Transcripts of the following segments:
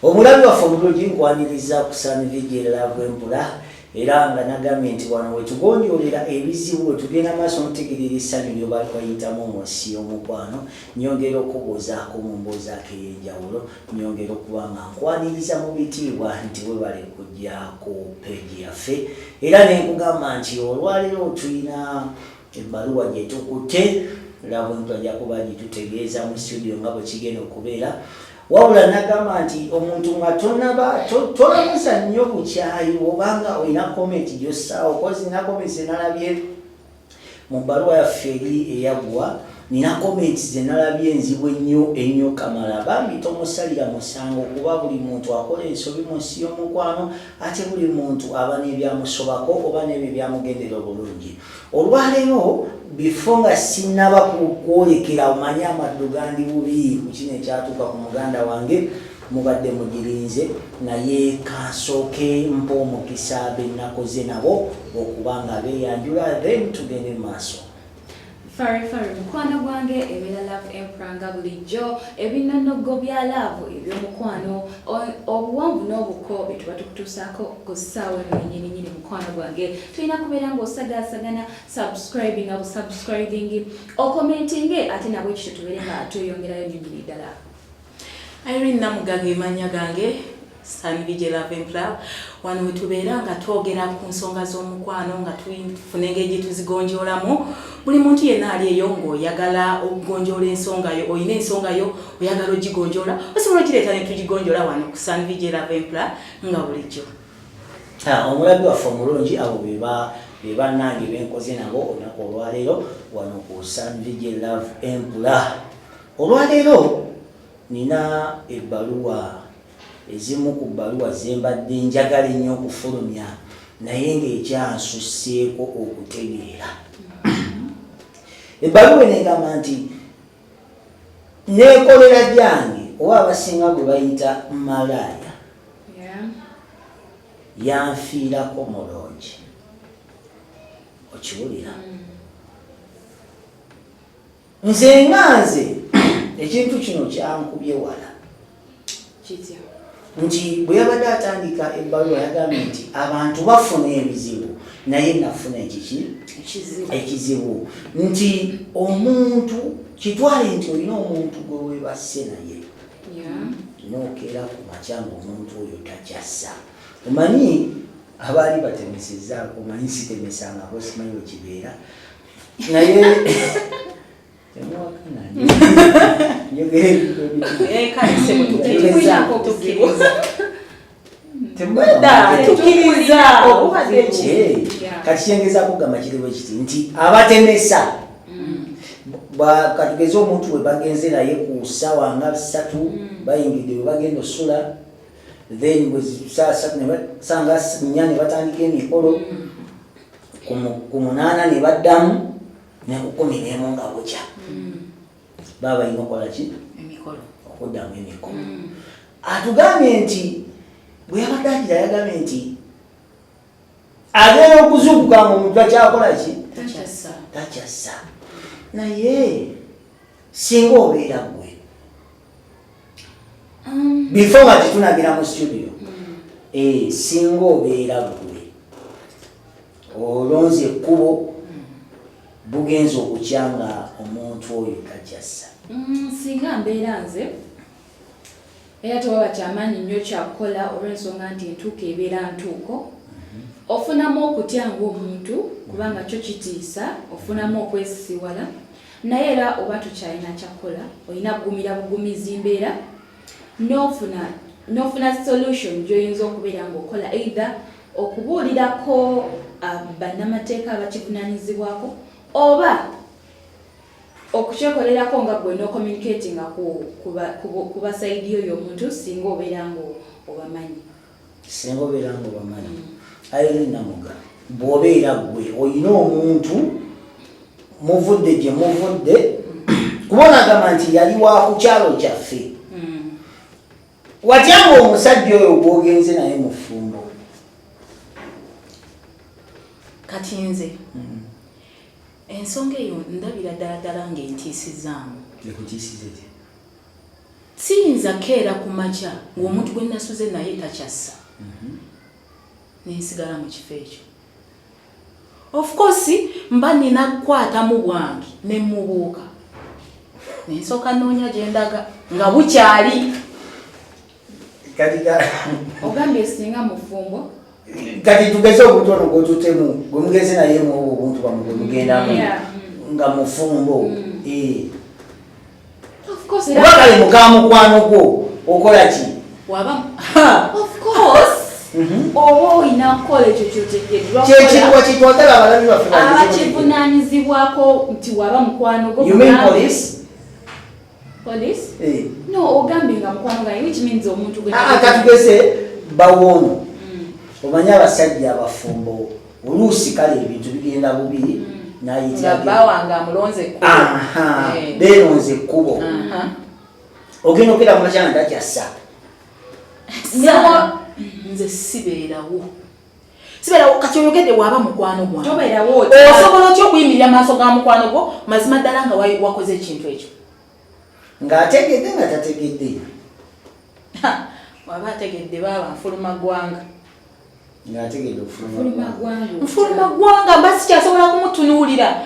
Omulabi waffe omulungi, nkwaniriza ku Sun VJ Love Empula, era nga nagambye nti wano wetugonjoolera ebizibu, wetugenda maaso mutegerera essanyu lyobayitamu mu nsi y'omukwano. Nyongera okubuuzaako mu mboozaako ey'enjawulo, nyongera okuba nga nkwaniriza mu bitiibwa nti webale kujja ku page yaffe, era nenkugamba nti olwaleero tulina ebbaluwa gye tukutte. Love Empula ajja kuba gitutegeeza mu studio nga bwe kigenda okubeera. Wabula nagamba nti omuntu nga tonaba tolamuza nnyo bukyayi, obanga olina comment gyossaawo, 'cause nina comment zenalabye mu bbaluwa yaffe eri eyaggwa. Nina comment zenalabye enzibu ennyo ennyo. Kamala bambi tomusalira musango, kuba buli muntu akola ensobi mu nsi y'omukwano, ate buli muntu aba n'ebyamusobako oba n'ebyo ebyamugendera obulungi. Olwaleero, before nga sinnaba kwolekera omanye amaddu gandi bubi ku kino ekyatuuka ku muganda wange, mubadde mugirinze, naye kansooke mpa omukisa be nakoze nabo okuba nga beeyanjula, then tugende mu maaso. Fare fare, mukwano gwange, ebeera Love Emperor nga bulijjo. Ebinnonogo bya love, eby'omukwano, obuwanvu n'obuko bye tuba tukutuusaako ku ssaawa eno yennyini nyini. Mukwano gwange, tulina kubeera ng'osagaasagana subscribing, busubscribing, ocommentinge, ate nabwe kityo tubeere nga tweyongerayo nnyinnyini ddala. Irene Namugaga emanya gange, Sun VJ Love Employer. Wano wetubeera nga twogera ku nsonga z'omukwano, nga tufuna engeri gye tuzigonjoolamu. Buli muntu yenna ali eyo ng'oyagala okugonjoola ensonga yo, olina ensonga yo oyagala ogigonjoola, osobola ogireeta ne tugigonjoola wano ku Sun VJ Love Employer nga bulijjo. Omulabi waffe omulungi, abo be bannange benkoze nabo olunaku olwaleero wano ku Sun VJ Love Empula. Olwaleero nina ebbaluwa, ezimu ku bbaluwa zembadde njagala ennyo okufulumya, naye ng'ekyansusseeko okutegeera. Ebbaluwa eno egamba nti neekolera gyange, oba abasinga gwe bayita malaaya, yanfiirako mulungi. Okiwulira? Nze nga nze, ekintu kino kyankubye wala. Kitya? Nti bwe yabadde atandika ebbaluwa yagambye nti abantu bafuna ebizibu, naye nafuna ekiki? Ekizibu. Ekizibu nti omuntu, kitwale nti olina omuntu gwe weebase naye, nokeera ku makya ngaomuntu oyo takyassa. Omanyi abaali batemesezaako, omanyi sitemesangako, simanyi bwe kibeera, naye temuwakana, njogera ebintu ebituufu. Eh, kale ssebo, tukkiriza. Tetukulinako buzibu. Tukkiriza. Temugamba. Tukkiriza obubadde ki? Kati kyengezaako kugamba kiri bwe kiti nti abatemesa, katugeze omuntu bwe bagenze naye ku ssaawa nga 3, bayingidde bwe bagenda osula, then bwe saa 3 ne sanga 4 ne batandika emikolo, ku 8 ne baddamu, ne ku 11 nga bukya baba balina okukola ki? Emikolo. Okuddamu emikolo. Atugambye nti bwe yabadde agira, yagambye nti agenda okuzuukuka nga omuntu akyakola ki? Takyassa. Takyassa. Naye singa obeera gwe, before nga tetunagira mu studio, singa obeera gwe olonze ekkubo, bugenza okukya nga omuntu oyo takyassa? Singa mbeera nze, era tewaba kyamaanyi nnyo kyakukola, olw'ensonga nti entuuko ebeera ntuuko. Ofunamu okutya ng'omuntu, kubanga kyo kitiisa, ofunamu okwesisiwala, naye era oba tokyalina kyakukola, olina kugumira bugumizi mbeera, n'ofuna solution gy'oyinza okubeera ng'okola, either okubuulirako bannamateeka abakivunaanyizibwako oba okukyekolerako nga gwe n'ocommunicatinga ku ba side oyo omuntu, singa obeera nga obamanyi. Singa obeera nga obamanyi. Irene Namuga, bw'obeera gwe olina omuntu muvudde gye muvudde, kuba onagamba nti yali wa ku kyalo kyaffe, watyanga omusajja oyo gwogenze naye mu ffumbo? Kati nze ensonga eyo ndabira ddala ddala ng'entiisizaamu. Ekutiisiza etya? Siyinza keera ku makya ng'omuntu gwe nasuze naye takyassa, nensigala mu kifo ekyo. Of course mba nina kukwatamu bwange ne mubuuka, nensooka noonya gye ndaga nga bukyali. Kati Ogambye singa mufumbo. Kati tugeze omuntu ono gwotutemu, gwe mugeze naye mu obwo obuntu bwamwe bwe mugendamu nga mufumbo. Eh. Of course, Oba kale muka mukwano gwo okola ki? Waba of course, oba olina kukola ekyo kyotegeddwa. Kyekirwa kitwagala abalabi baffe bageze. Abakivunaanyizibwako nti waba mukwano gwo. You mean police? Police? Eh. No, ogambye nga mukwano gwange, which means omuntu gwe Ah, katugeze bawoono, omanyi abasajja abafumbo oluusi kale ebintu bigenda bubi, nga nayitira bba wange amulonze ekkubo. Aha, Eh. beeronze ekkubo. Ogenda okera mumakya nga takyassa. Nze sibeerawo, sibeerawo. Kati oyogedde waaba mukwano gwange. Tobeerawo. Osobola otya okuyimirira maaso ga mukwano gwo, mazima ddala nga wakoze ekintu ekyo? Ng'ategedde, nga tategedde. Ha, waba ategedde, baaba nfuluma ggwanga. Ng'ategedde Fuluma okufuluma. gwange. Nfuluma ggwanga, mba sikyasobola kumutunuulira.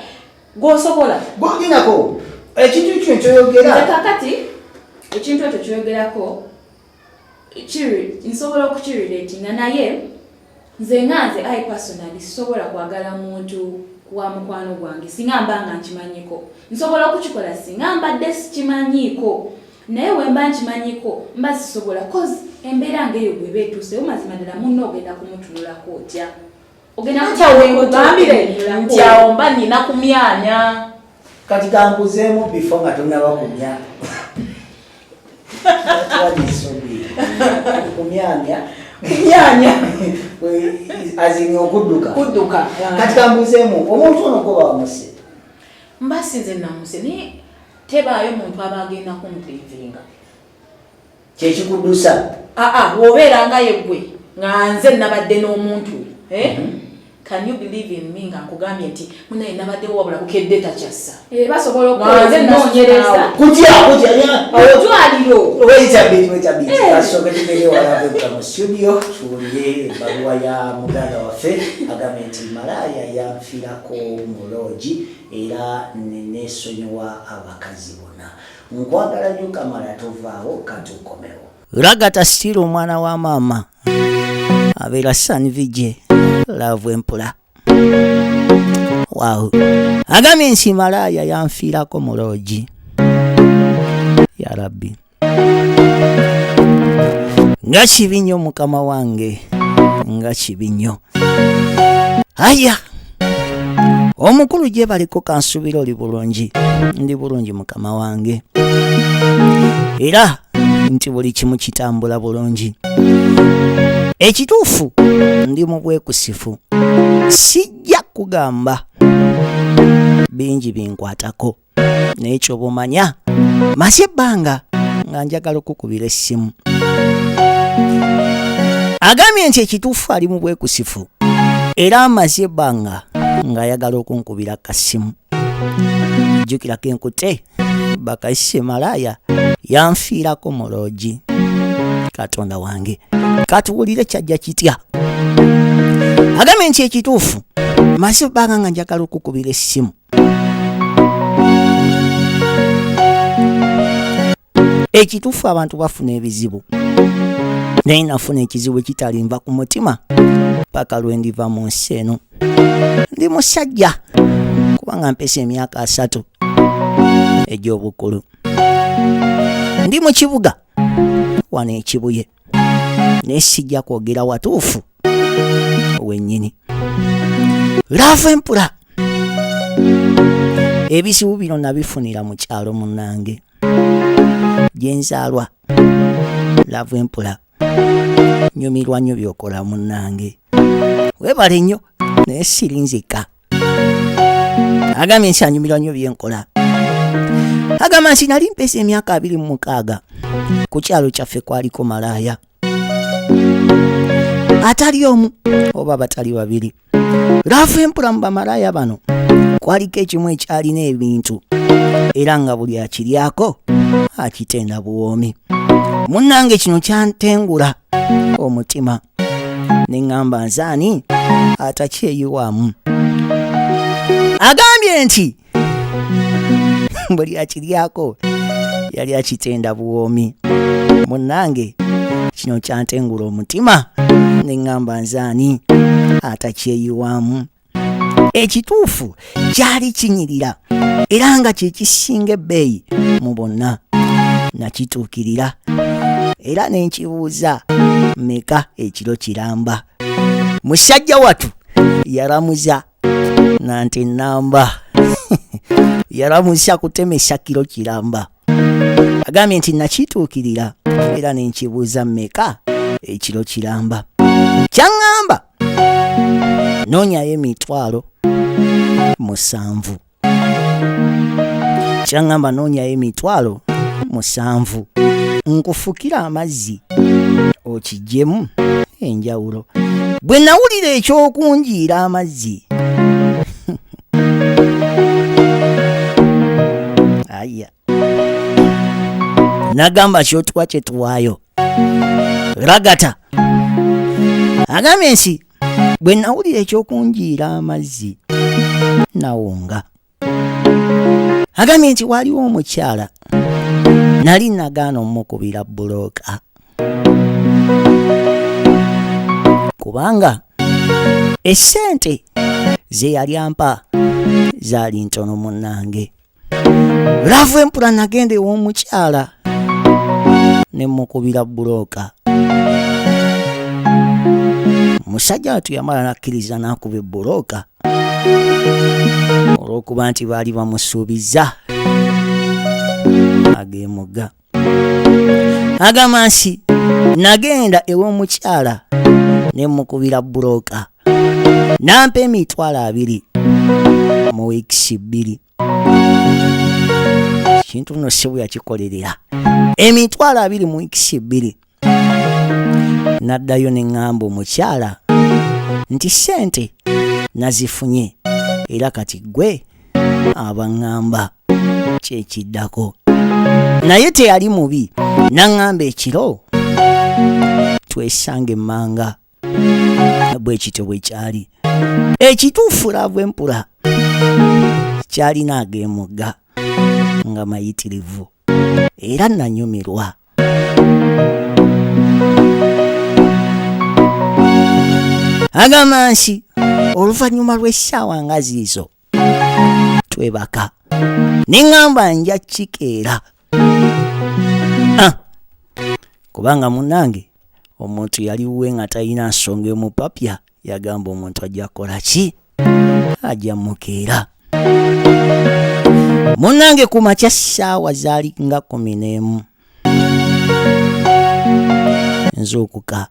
Gwosobola? Gwogendako ekintu kyo kyoyogera. Nze kakati ekintu ekyo kyoyogerako kiri nsobola okukirelatinga, naye nze nga nze, I personally sisobola kwagala muntu wa mukwano gwange singa mba nga nkimanyiko. Nsobola okukikola singa mbadde sikimanyiiko, naye wemba nkimanyiko mba sisobola, cause embeera ngaeyo bweba etuuseyo, mazima ddala munno ogenda kumutunulako otya? Ogenda Nti awo wenkugambire nti awo mba nina kumyanya. Kati kambuzeemu before nga tonaba kumya. That one is so big. Kumyamya. Kumyanya. Azini okudduka. Kudduka. Kati kambuzeemu, omuntu ono goba wamuse? Mba sinze namuse, naye tebaayo muntu aba agenda kumulivinga. Kyekikuddusa? Aa, wobeera nga yeggwe nga nze nabadde n'omuntu, eh? Can you believe in me nga nkugambye nti munaye nabaddewo, wabula bukedde takyassa? Eh, basobola Nga nze okunoonyereza. Kutya kutya. Mudwaliro. Wait a bit, wait a bit. Eh. Kasooke tugende wala mu studio tuwulire ebbaluwa ya muganda waffe agambye nti malaaya yanfiirako mu loogi era neesonyiwa abakazi bonna. Nkwagala nnyo Kamala, tovaawo, katukomewo. Ragata still omwana wa maama abeera San VJ Love Empula. Wow. Agambye nti malaaya yanfiirako mu loogi. Ya Rabbi, nga kibi nnyo mukama wange, nga kibi nnyo. Aya, omukulu gye baliko, kansuubira oli bulungi. Ndi bulungi mukama wange, era nti buli kimu kitambula bulungi. Ekituufu ndi mu bwekusifu, sijja kugamba bingi binkwatako, naye kyoba omanya maze ebbanga nga njagala okukubira essimu. Agambye nti ekituufu ali mu bwekusifu era amaze ebbanga ng'ayagala okunkubira kasimu. Jjukirako enkute bakayise malaaya yanfiirako mu loogi. Katonda wange, katuwulire kyajja kitya. Agambye nti ekituufu maze ebbanga nga njagala okukubira essimu. Ekituufu abantu bafuna ebizibu, naye nafuna ekizibu ekitalinva ku mutima paka lwe ndiva mu nsi eno. Ndi musajja kubanga mpesa emyaka 30 egy'obukulu. Ndi mu kibuga wano ekibuye, naye sijja kwogera watuufu wennyini. Love Empula, ebizibu bino nabifunira mu kyalo munnange gyenzaalwa. Love Empula, nyumirwa nnyo byokola munnange, weebale nnyo, naye siri nzekka. Agambye nti anyumirwa nnyo byenkola. Agamba nti nali mpesa emyaka 26, ku kyalo kyaffe kwaliko malaaya atali omu oba batali babiri. Love Empula, mu bamalaaya bano kwaliko ekimu ekyalina ebintu. Era nga buli akiryako akitenda buwoomi. Munnange kino kyantengula omutima ne ŋŋamba nze ani atakyeyiwamu. Agambye nti buli akiryako yali akitenda buwoomi. Munnange kino kyantengula omutima ne ŋŋamba nze ani atakyeyiwamu. Ekituufu kyali kinyirira era nga kye kisinga ebbeeyi mu bonna. Nakituukirira era ne nkibuuza mmeka ekiro kiramba. Musajja watu yalamuza nante nnamba yalamuza kutemesa kiro kiramba. Agambye nti nakituukirira era ne nkibuuza mmeka ekiro kiramba. Kyaŋŋamba noonyayo 7,000. Kyaŋŋamba noonyayo 7,000 nkufukira amazzi okiggyemu enjawulo. Bwe nawulira eky'okunjiira amazzi aya nagamba kyotuwa kyetuwaayo ragata. Agambye nti bwe nawulira eky'okunjiira amazzi nawunga. Agambye nti waliwo omukyala nali nagaana omukubira bbulooka kubanga essente ze yali ampa zaali ntono munnange. Laavu empula nagenda ew'omukyala ne mukubira bbulooka. Musajja watu yamala n'akkiriza n'akuba ebbulooka olw'okuba nti baali bamusuubizza ag'emugga. Agamba nti nagenda ew'omukyala ne mukubira bbulooka n'ampa 20,000 mu wiikisi 2. Kintu nno si bwe yakikolerera 20,000 mu wiikisi 2. Naddayo ne ŋŋamba omukyala nti ssente nazifunye era kati ggwe abaŋŋamba kyekiddako. Naye teyali mubi, n'aŋŋamba ekiro twesange emmanga. Bwe kityo bwe kyali. Ekituufu laavu empula kyalina ag'emugga nga mayitirivu era nanyumirwa. Agamba nti oluvannyuma lw'essaawa nga ziizo twebaka ne ŋŋamba nja kikeera. Kubanga munnange omuntu yali wuwe nga talina nsonga emupapya, yagamba omuntu ajja kukola ki? Ajja mukeera. Munnange ku makya ssaawa zaali nga 11. Nzuukuka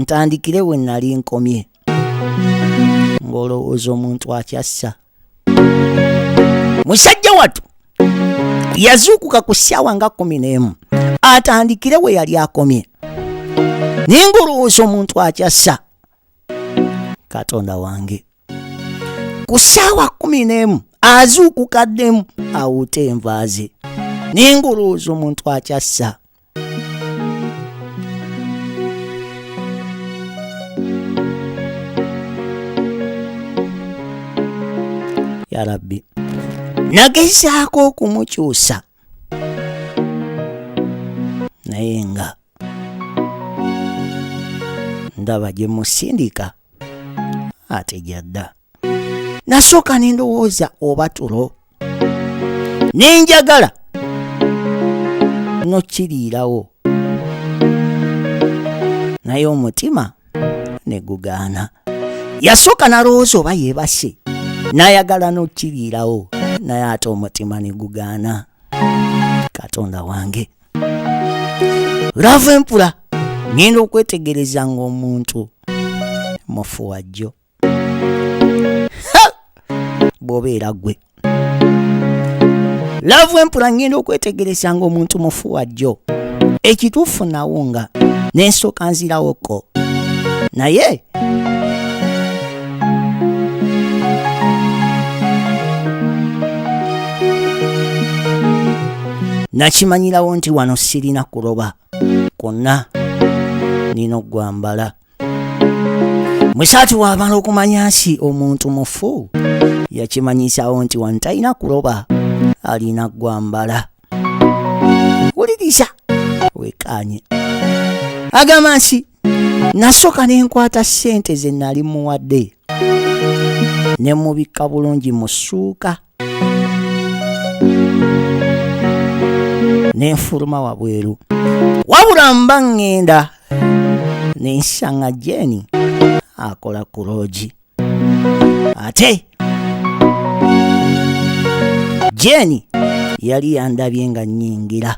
ntandikire we nali nkomye ng'olowooza omuntu akyassa. Musajja wattu yazuukuka ku ssaawa nga 11 atandikire we yali akomye, naye ng'olowooza omuntu akyassa. Katonda wange, ku ssaawa 11 azuukuka ddemu awuute enva ze, naye ng'olowooza omuntu akyassa. Ya Rabbi, nagezaako okumukyusa naye nga ndaba gye musindika ate gy'adda. Nasooka ne ndowooza oba tulo, ne njagala n'okiriirawo, naye omutima ne gugaana. Yasooka n'alowooza oba yeebase, n'ayagala n'okiriirawo, naye ate omutima ne gugaana. Katonda wange, laavu empula ngenda okwetegereza ng'omuntu mufu wajjo. Bw'obeera ggwe laavu empula ngenda okwetegereza ng'omuntu mufu wajjo. Ekituufu nawunga n'ensooka nzirawoko, naye Nakimanyirawo nti wano sirina kuloba kwonna, nina okugwambala. Musaati wamala okumanya nsi omuntu mufu, yakimanyisawo nti wano talina kuloba, alina gwambala. Wuliriza wekanye, agamba nsi nasooka nenkwata ssente ze nali muwadde ne mubikka bulungi mu ssuuka nenfuluma wabweru. Wabula mba ŋŋenda nensanga Jeni akola ku loogi, ate Jeni yali yandabye nga nnyingira.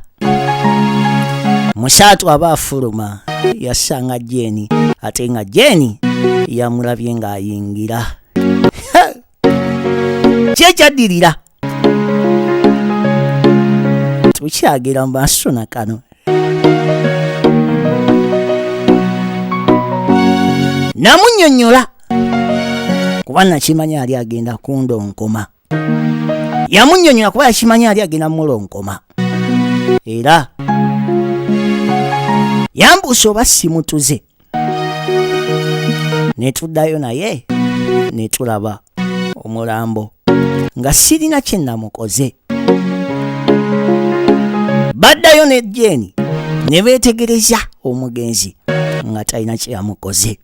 Musaatu aba afuluma yasanga Jeni, ate nga Jeni yamulabye ng'ayingira. Kyekyaddirira tukyagera mu maaso na kano. Namunnyonnyola kuba nakimanya ali agenda kundonkoma. Yamunnyonnyola kuba yakimanya ali agenda mulonkoma, era yambuusa oba simutuze. Ne tuddayo naye ne tulaba omulambo nga sirina kye namukoze. Baddayo ne Jeni ne beetegereza omugenzi nga talina kye yamukoze.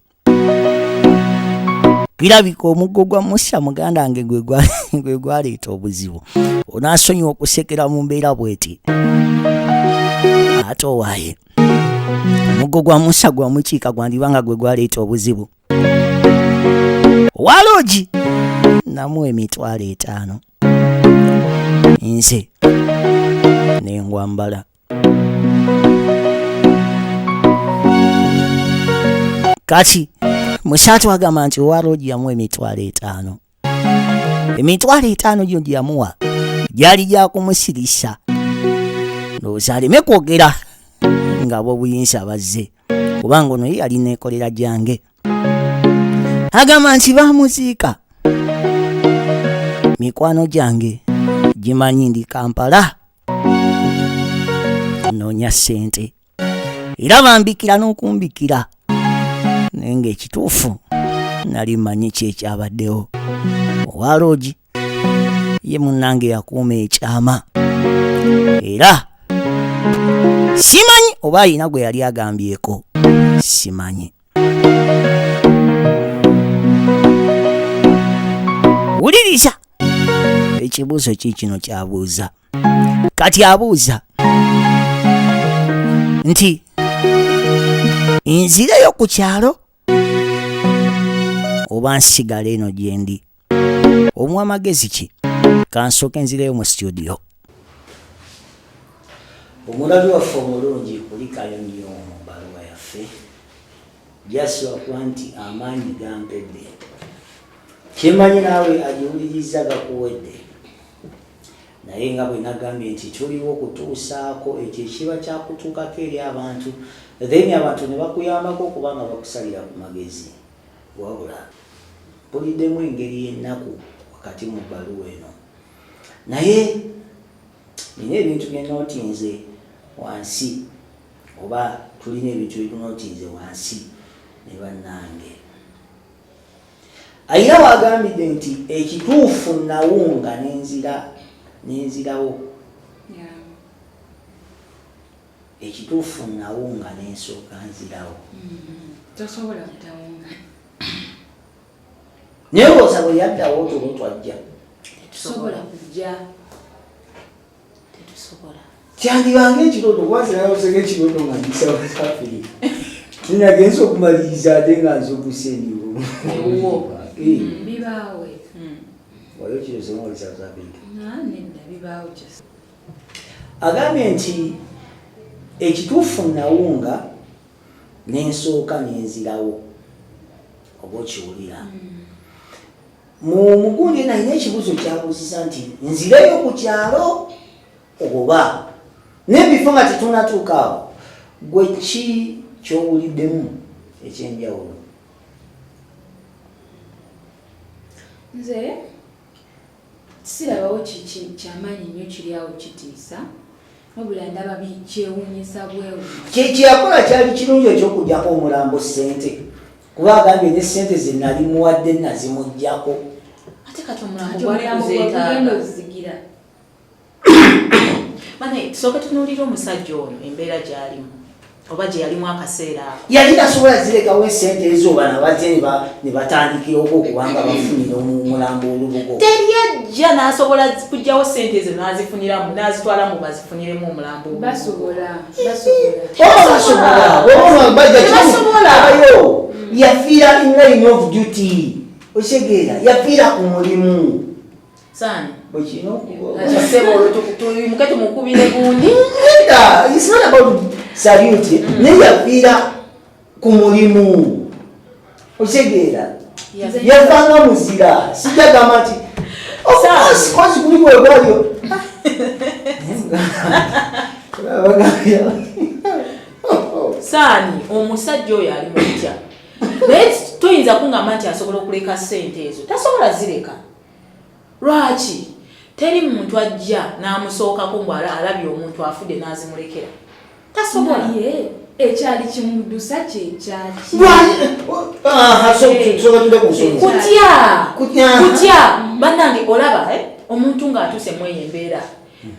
Kirabika omuggo gwa Musa muganda wange gwe gwaleeta obuzibu. Onaasonyiwa okusekera mu mbeera bw'eti, ate owaaye omuggo gwa Musa gwamukiika gwandiba nga gwe gwaleeta obuzibu. Owaloogi namuwa 500,000 nze nengwambala. Kati Musaatu agamba nti owaloogi yamuwa 500,000. 500,000 gyo gye yamuwa gyali gya kumusirisa, ndowooza aleme kwogera nga ab'obuyinza bazze, kubanga ono ye yali neekolera gyange. Agamba nti baamuziika, mikwano gyange gimanyi ndi Kampala noonya ssente, era bambikira n'okumbikira, naye ng'ekituufu nali mmanyi ki ekyabaddewo. Owaloogi ye munnange yakuuma ekyama, era simanyi oba alina gwe yali agambyeko, simanyi. Wuliriza ekibuuzo ki kino kyabuuza. Kati abuuza nti nzireyo ku kyalo oba nsigala eno gyendi? Omuwa amagezi ki? Kansooke nzireyo mu studio. Omulabi waffe omulungi, kulikayo nnyo mu bbaluwa yaffe. Jasi wakuba nti amaanyi gampedde, kyemmanyi naawe agiwulirizza gakuwedde, naye nga bwe nagambye nti tuliwo okutuusaako ekyo ekiba kyakutuukako eri abantu, then abantu ne bakuyambako okuba nga bakusalira ku magezi. Wabula mpuliddemu engeri y'ennaku wakati mu bbaluwa eno, naye nina ebintu bye nootinze wansi, oba tulina ebintu bye tunootinze wansi ne bannange. Ayina wagambidde nti ekituufu nawunga nenzirawo. Ekituufu nawunga nensooka nzirawo. Tosobola kutawunga. Naye olowooza bwe yaddawo otulo twajja? Tetusobola kujja. Tetusobola. Kyandibanga ekirooto, kuba sinaloseko ekirooto nga ndi South Africa. Ninagenza okumaliriza ate nga nzuukuse ndiwo. Ewuwo. Bibaawe. Wali okirose nga oli South Africa? Nedda, bibaawo just. Agambye nti ekituufu nawunga nensooka nenzirawo, oba okiwulira. Mu mugundi eno alina ekibuuzo kyabuuziza nti nzireyo ku kyalo oba n'ebifo nga tetunnatuuka awo, gwe ki ky'owuliddemu ekyenjawulo? Nze sirabawo kiki kyamaanyi nnyo kiri awo kitiisa. Wabula ndaba kyewuunyisa bwewuunya. Kyeyakola kyali kirungi ekyokujjako omulambo ssente, kuba agambye ne ssente ze nali muwadde nazimuggyako. Ate kati omulambo Ate gwali omulambo guzeetaaga. gwegugenda ozigira. Bane, tusooke tunuulire omusajja ono embeera gy'alimu oba gye yalimu akaseera ako. Yali tasobola zirekawo esente ezo, bano abazze ne batandikira okwo okubanga bafunira omulambo olubugo. Teri ajja n'asobola kuggyawo sente ezo n'azifuniramu n'azitwala mu bazifuniremu omulambo ogwo. Basobola, basobola. Oba basobola, oba bajja. Tebasobola. Abayo yafiira in line of duty, okitegeera, yafiira ku mulimu. Saani bwekirina okuba. Kati ssebo olwo tuyimuke tumukubire gundi. Nedda, it's not about salute, naye yafiira ku mulimu, okitegeera, yafanga muzira. Sijja gamba nti of course kozi guli gwe gwalyo. Saani, omusajja oyo ali mutya, naye toyinza kuŋŋamba nti asobola okuleka sente ezo. Tasobola zireka. Lwaki? Teri muntu ajja n'amusookako mbu alabye omuntu afudde n'azimulekera. Tasobola. Naye ekyali kimuddusa kyekyaki? Soka tudde ku nsonga. Kutya. Kutya. Kutya, bannange. Olaba omuntu ng'atuuse mu eyo embeera,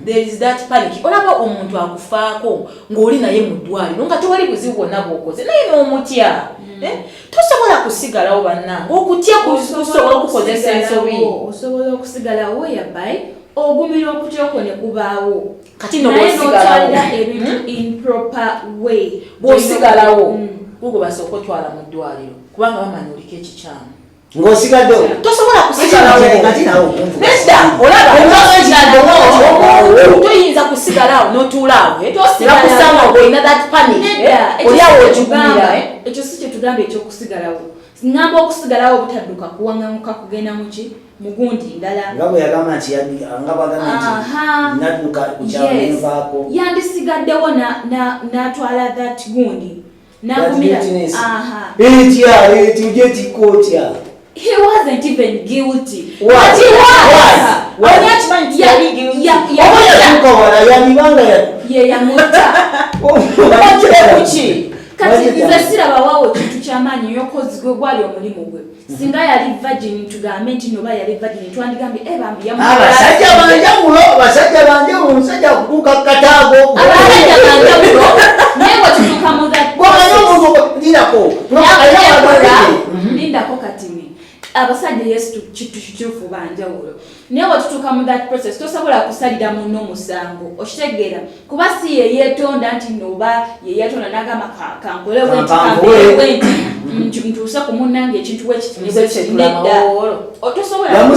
there is that panic. Olaba omuntu akufaako ng'oli naye mu ddwaliro nga tewali buzibu bwonna bw'okoze, naye n'omutya. Eh? Tosobola kusigalawo, bannange. Okutya kusobola okukozesa ensobi. Osobola okusigalawo yabai ogumira okutya okwo ne kubaawo. Kati nno Naye bw'osigalawo, n'otwalira ebintu in proper way. Bw'osigalawo, gwe basooka otwala mu ddwaliro kubanga bamanyi oliko ekikyamu. Ng'osigaddewo. Tosobola kusigalawo. Kati nawe okunvuga. Nedda, olaba Omuntu omuntu toyinza kusigala awo n'otuula awo, eh? Tosigalawo. Nebakusanga ng'olina that panic, eh? Nedda, ekyo Oli si awo kye okigumira, tugamba. eh? Ekyo si kyetugamba ekyokusigalawo. Ŋŋamba okusigalawo obutadduka kuwaŋŋanguka kugenda muki mugundi ndala. Nga bwe yagamba nti nga bwagamba nti nadduka ku kyalo nenvaako. Yandisigaddewo n'atwala that gundi n'agumira. Guiltiness. Aha. Etya eti ojetikka otya? He wasn't even guilty. Why? But he was. Why? Why? Ani akimanyi nti yali guilty? Oba yatuuka wala yalibanga Ye yamutta. Kuki? Kati nze sirabawawo kintu kyamaanyi yokozi gwe gwali omulimu gwe. Singa yali virgin, tugambe nti noba yali virgin, twandigambye e bambi Abasajja banjawulo, abasajja banjawulo. Omusajja akutuuka kataago. Abasajja banjawulo, naye bwe tutuuka mu that Bwamanyi process, omuntu lirako. Lindako katini. Abasajja, yesu, kituufu banjawulo, naye bwe tutuuka mu that process tosobola kusalira munno musango, okitegeera, kuba si ye yeetonda nti noba ye yeetonda n'agamba kankole bwe nti, Kampanvuwe. kambeere bwe nti, ntuuse ku munnange ekintu bwe kiti ne bwe kiti. Nedda. Tosobola,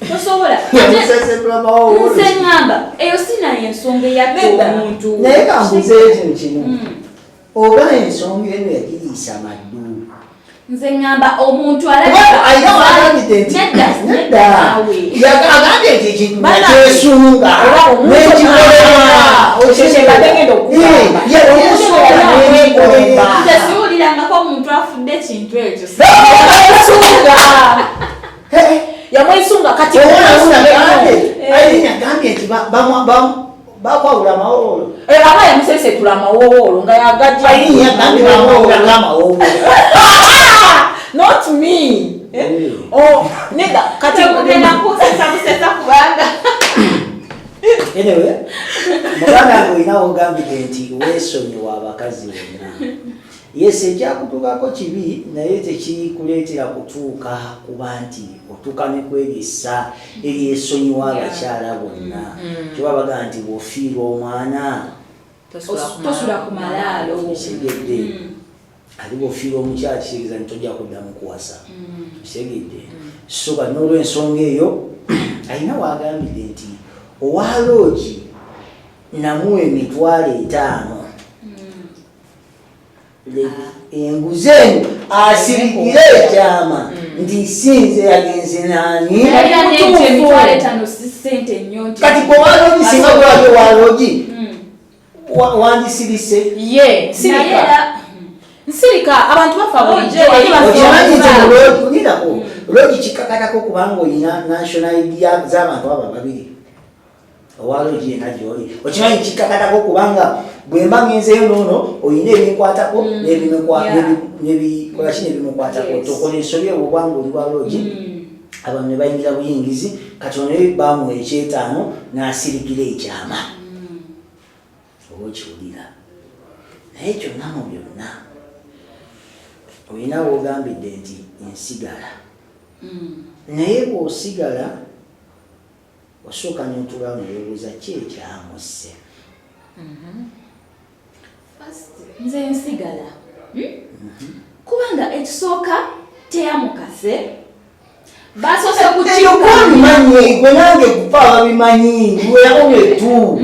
tosobola. Ate nze ŋŋamba eyo si naye ensonga eyatta Nedda. omuntu. Naye kambuze ekintu kino, oba ensonga eno yagiriisa maddu? Nze ŋŋamba omuntu Kuba alina wagambye nti Nedda, nedda. nedda naawe. Agambye nti ekintu Bana- nakyesunga Oba omuntu- nekikolera. Ekyo kye mbadde ngenda okugamba. Yesunga nekikolera. Nze siwulirangako omuntu afudde ekintu ekyo. Yamwesunga, yamwesunga kati. Ayina agambye nti bakwawula amawoolo. Eh, aba yamusesetula amawowoolo nga yagajja. Ayina agambye bamwawulako amawoolo. Not me. Eh? Eh. Oh, nedda, kati Temugenda kusesa busesa kubanga Anyway, muganda wange, olina wogambidde nti weesonyiwa abakazi bonna. Yes, ekyakutuukako kibi, naye tekikuleetera kutuuka kuba nti otuuka ne kwegesa eryesonyiwa abakyala bonna. Kyoba bagaa nti bw'ofiirwa omwana tosula ku malaalo. Kitegedde, ate bw'ofiirwa omukyala kitegeeza nti tojja kuddamu kuwasa, kitegedde. So kati n'olwensonga eyo, alina wagambidde nti owa loogi namuwa 50,000, enguzi eno asirikire ekyama nti sinze yagenze nani. Yali Mutuufu. nti 50,000 si ssente nnyo nti Kati gwe waloogi, singa gwali owaloogi, wandisirise? Ye Naye nsirika. era Nsirika, abantu bafa bulijjo. Oh, Ate bafa. Okimanyi nti mu loogi, lindako, loogi kikakatako kubanga olina national ID z'abantu abo ababiri. Owa lodge yena gyoli okimanyi kikakatako kubanga bwemba ngenzeyo noono olina ebinkwatako nebikolaki nebimukwatako. Tokola ensobi ewo obwanga oli wa lodge, abantu ne bayingira buyingizi. Kati ono ye bamuwa ekyetaano n'asirikira ekyama, oba okiwulira. Naye kyonna mu byonna olina woogambidde nti nsigala, naye bw'osigala osooka n'otuula neweebuuza ki ekyamusse. First, nze nsigala, Kubanga ekisooka teyamukase, basoose. Eyo gwebimanyi, gwe nange kufa ababimanyi weyaonetu.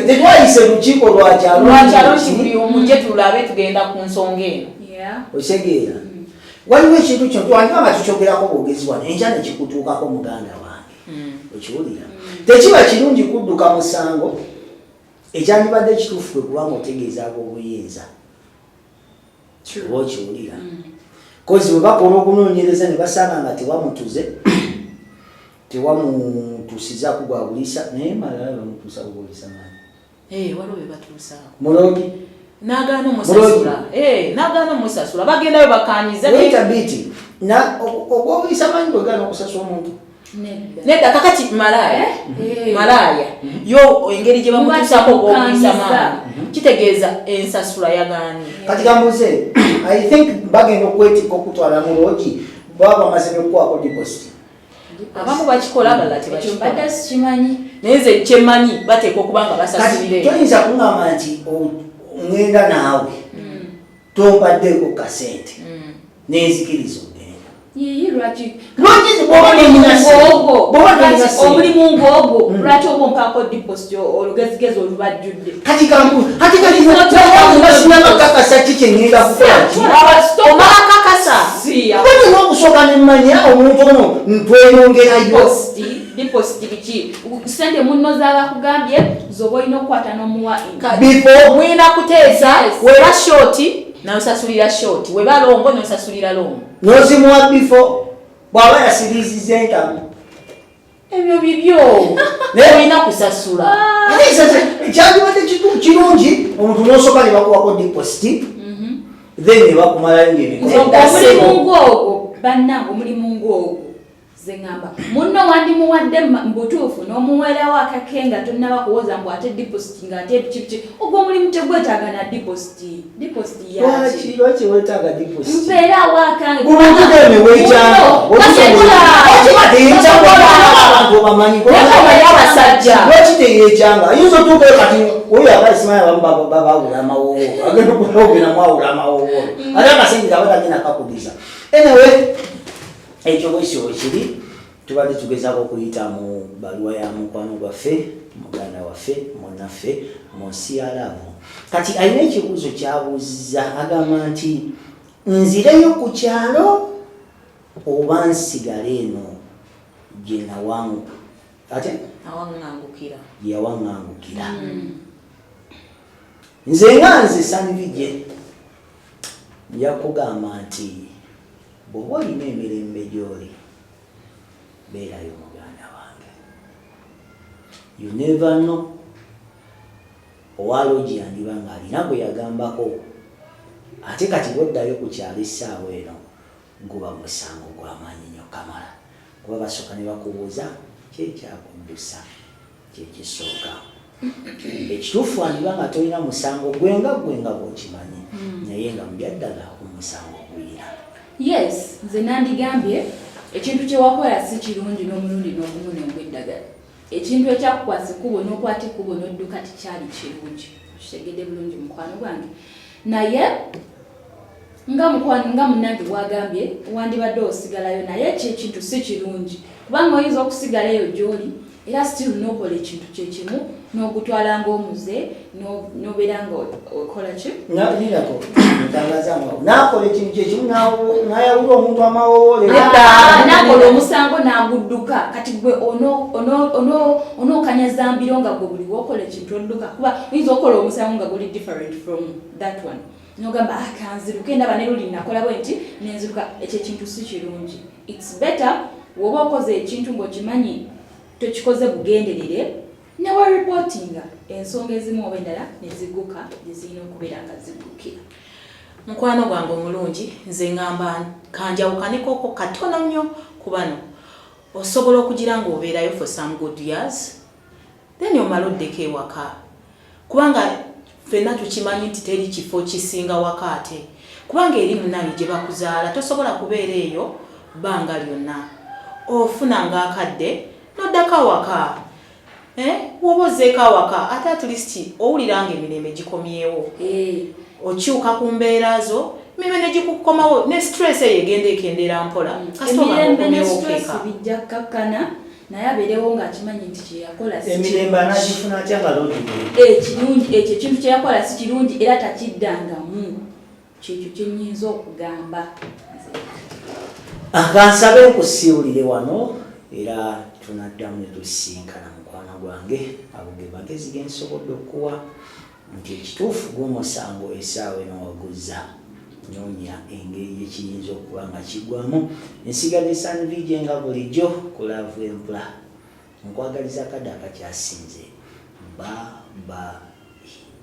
Tetwayise lukiiko lwakyalo. Lwakyalo nti buli omu gye tulabe tugenda ku nsonga eno. Okitegeera, waliwo ekintu kyo twandiba nga tukyogerako bwogezi wano, enkya nekikutuukako muganda wange. Okiwulira, tekiba kirungi kudduka musango. Ekyandibadde ekituufu kwe kubanga otegeeza ab'obuyinza, oba okiwulira, 'cause bwe bakola okunoonyereza ne basanga nga tewamutuze, tewamutuusizaku gwa buliisa, naye malala bamutuusa kugulisa maanyi. Eh, waliwo be batuusaako. Mulogi. N'agaana omusasula. Eh, n'agaana omusasula, bagendayo bakanyiza. Wait a bit, na ogwobulisa maanyi bwegaana okusasula omuntu? Nedda. Nedda, kakati malaaya, Eh. malaaya yo engeri gye bamutuusaako ogwobulisa Mukanyiza. maanyi kitegeeza ensasula yagaanye. Kati kambuze, I think bagenda okwetikka okutwala mu lodge baba bamaze nokukwako deposit. Abamu bakikola, abalala Ekyo tebakikola. mbadde sikimanyi. Naye nze kyemmanyi bateekwa okuba nga Kati basasulira. toyinza kuŋŋamba nti ŋŋenda naawe, tompaddeko kasente, nenzikiriza ogenda. Yiyi, lwaki? Lwaki bw'oba tolina ssente? Ng'ogwo, Bw'oba tolina lwaki ssente. omulimu ng'ogwo, lwaki oba ompaako deposit olugezigezi olubajjudde? Kati kambu kati kati basinabakakasa ki kyeŋŋenda kukola ki? Omala kakasa. Kuba nina okusooka nemmanya omuntu ono ntweyongerayo. Deposit biki? Sente munno zabakugambye zoba olina okukwata n'omuwa. Before Mwina kuteesa. Yes. Weba short nosasulira short, weba long nosasulira long. Nozimuwa before bw'aba yasiriiziza entamu. Ebyo bibyo, Naye- olina kusasula. Ate kyandibadde kirungi omuntu nosooka ne bakuwako deposit, then ne bakumalayo ngaemikolo. Omulimu ng'ogwo, bannange, omulimu ng'ogwo ze ŋŋamba munno wandimuwadde mu butuufu n'omuweerawo akake nga tonnaba kuwoza mbu ate deposit, ng'ate biki biki. Ogwo omulimu tegwetaaga na deposit. Deposit Lwaki? yaki? Lwaki weetaaga deposit? Mpeerawo akange. Bulungi gene weekyanga. Okiba teyekyanga, abantu obamanyi. Naye omanyi abasajja. Lwaki teyekyanga? Ayinza otuukayo kati oyo abaisimayi abamu babawula amawoowo, agenda okulogera mwawula amawoowo, ate akasente kaba tagenda kakudiza. Anyway, ekyo bwekyo wekiri. Tubadde tugezaako okuyita mu baluwa ya mukwano gwaffe, muganda waffe, munnaffe mu nsi ya love. Kati alina ekibuuzo kyabuuziza, agamba nti nzireyo ku kyalo oba nsigale eno gye nawangu ate Awaŋŋangukira. Gye yawaŋŋangukira. Nze nga nze Sanvije nja kugamba nti bw'oba olina emirembe gy'oli, beerayo muganda wange. You never know, owa lodge yandiba ng'alina gwe yagambako. Ate kati bwoddayo ku kyalo essaawa eno guba musango gw'amaanyi nnyo kamala, kuba basooka ne bakubuuza kyekyakuddusa kyekisooka. Ekituufu wandiba nga tolina musango gwenga gwenga bw'okimanyi, naye nga mu byaddala omusango oguyina. Yes, nze nandigambye ekintu kyewakola si kirungi n'omulundi n'ogumu n'ogw'eddagala. Ekintu ekyakukwasa ekkubo n'okwata ekkubo n'odduka tekyali kirungi, okitegedde bulungi mukwano gwange. Naye nga mukwano, nga munnange bwagambye, wandibadde osigalayo, naye ekyo ekintu si kirungi kubanga oyinza okusigala eyo gy'oli era still n'okola ekintu kyekimu n'ogutwala ng'omuze n'obeera nga okola ki. Nalirako ntangaza nakola ekintu kyekimu nayawula omuntu amawowoole. Ah, nakola omusango n'agudduka. Kati gwe onookanya zambiro nga gwe buli wokola ekintu odduka, kuba oyinza okukola omusango nga guli different from that one, nogamba, "Ah, kanziruke, ndaba ne luli nakola bwe nti nenziruka." Ekyo ekintu si kirungi. It's better woba okoze ekintu ng'okimanyi tokikoze bugenderere. Neweripootinga ensonga ezimu oba endala nezigguka gye zirina okubeera nga ziggukira. Mukwano gwange omulungi, nze ngamba kanjawukanekoko katono nnyo ku bano. Osobola okugira ng'obeerayo for some good years, then omale oddeko ewaka, kubanga ffenna tukimanyi nti teri kifo kisinga waka, ate kubanga eri munange gye bakuzaala. Tosobola kubeera eyo bbanga lyonna, ofuna ng'akadde n'oddako awaka. Eh, woba ozzeeko awaka, ate at least owulira nga emirembe gikomyewo. Okyuka ku mbeera zo, emirembe ne gikukomawo, ne stress eyo egenda ekendeera mpola. Kasita oba Emirembe ne ng'okomyewo stress keeka. bijja kkakkana, naye abeerewo ng'akimanyi nti kyeyakola si Emirembe kirungi. anagifuna atya nga lodge? Ekirungi, ekyo ekintu kyeyakola si kirungi era takiddangamu. Kyekyo kyenyinza okugamba nze. Akansabe nkusiibulire wano, era tunaddamu ne tusisinkana, mukwano gwange. Abo ge magezi ge nsobodde okuwa nti ekituufu gw'omusango essaawa eno waguzza, noonya engeri gyekiyinza okuba nga kigwamu. Nsigadde Sanvije nga bulijjo ku Love Empula. Nkwagaliza akadde akakyasinze. Ba ba.